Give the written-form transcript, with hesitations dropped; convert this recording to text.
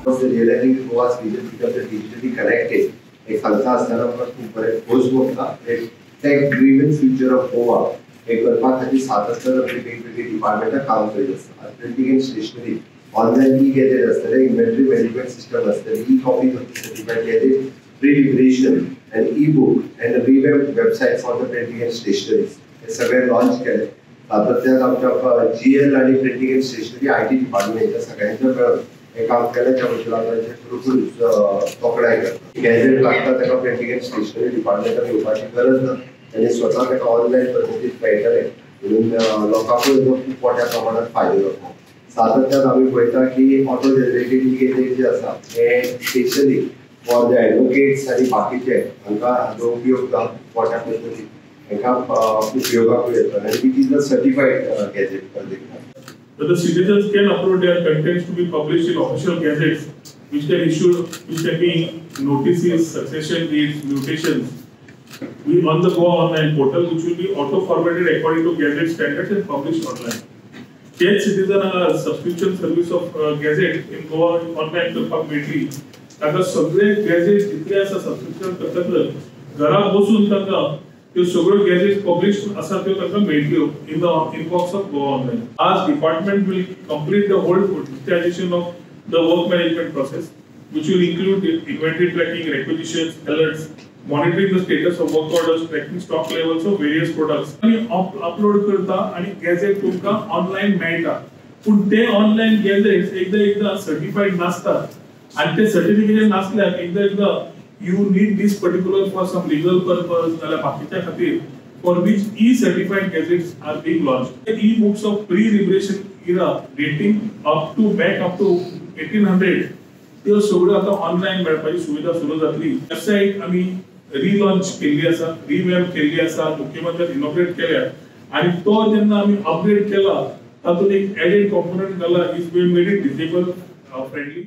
Realizing Goa's vision become the digitally connected एक सांगता आसतना आमकां खूब बरें खोस भोगता. Tech driven future of Goa हे करपा खातीर सातत्यान आपली वेगवेगळी डिपार्टमेंटां काम करीत आसता. Printing and stationery online e gazette आसतलें, इन्व्हेंटरी मॅनेजमेंट सिस्टम आसतलें, e copy of the certified gazette, pre-liberation and e-book and revamp website for the printing and stationeries हे सगळे लॉन्च केले. सातत्यान आमच्या जीएल आणि printing and stationery IT department हेच्या सगळ्यांच्या मेळून हे काम केलें. त्या बद्दल हांव तांचे खरोखरूच तोखणाय करता. गॅझेट लागता ताका प्रिंटींग अँड स्टेशनरी डिपार्टमेंटान येवपाची गरज ना, आनी स्वता ताका ऑनलायन पद्दतीन मेळटलें म्हणून लोकांकूय खूब मोठ्या प्रमाणात फायदो जाता. सातत्यान आमी पळयता की ऑटो जनरेटेड ई गॅझेट जे आसा हे स्पेशली फॉर the advocates आनी बाकीचे हांकां हाचो उपयोग मोठ्या पद्दतीन हांकां उपयोगाकूय येता आनी it is a certified gazette. That the citizens can upload their contents to be published in official gazettes, which can issue, which can be notices, succession deeds, mutations. We on the Goa online portal, which will be auto formatted according to gazette standards and published online. तेच citizen subscription service of gazette in Goa online करपाक मेळटली. ताका सगळे gazette जितले आसा subscription करतकच घरा बसून तांकां त्यो सगळ्यो गॅझेट पब्लिश आसा त्यो तांकां मेळटल्यो in the inbox of Goa online. आज department will complete the whole digitization of the work management process, which will include inventory tracking, requisitions, alerts, monitoring the status of work orders, tracking stock levels of various products. आनी upload करता आनी gazette तुमकां online मेळटा. पूण ते online gadgets एकदां एकदां certified नासतात आनी ते सर्टिफिकेशन नासल्यार एकदां एकदां you need this particular for some legal purpose नाल्यार बाकीच्या खातीर, for which e certified gazettes are being launched. E books of pre liberation era dating up to back up to 1800 त्यो सगळ्यो आतां ऑनलायन मेळपाची सुविधा सुरू जातली. वेबसायट आमी रिलॉन्च केल्ली आसा, रिवॅम्प केल्ली आसा, मुख्यमंत्र्यान इनॉग्रेट केल्या आनी तो जेन्ना आमी अपग्रेड केला तातूंत एक एडेड कॉम्पोनंट घाला, is we made it disable friendly.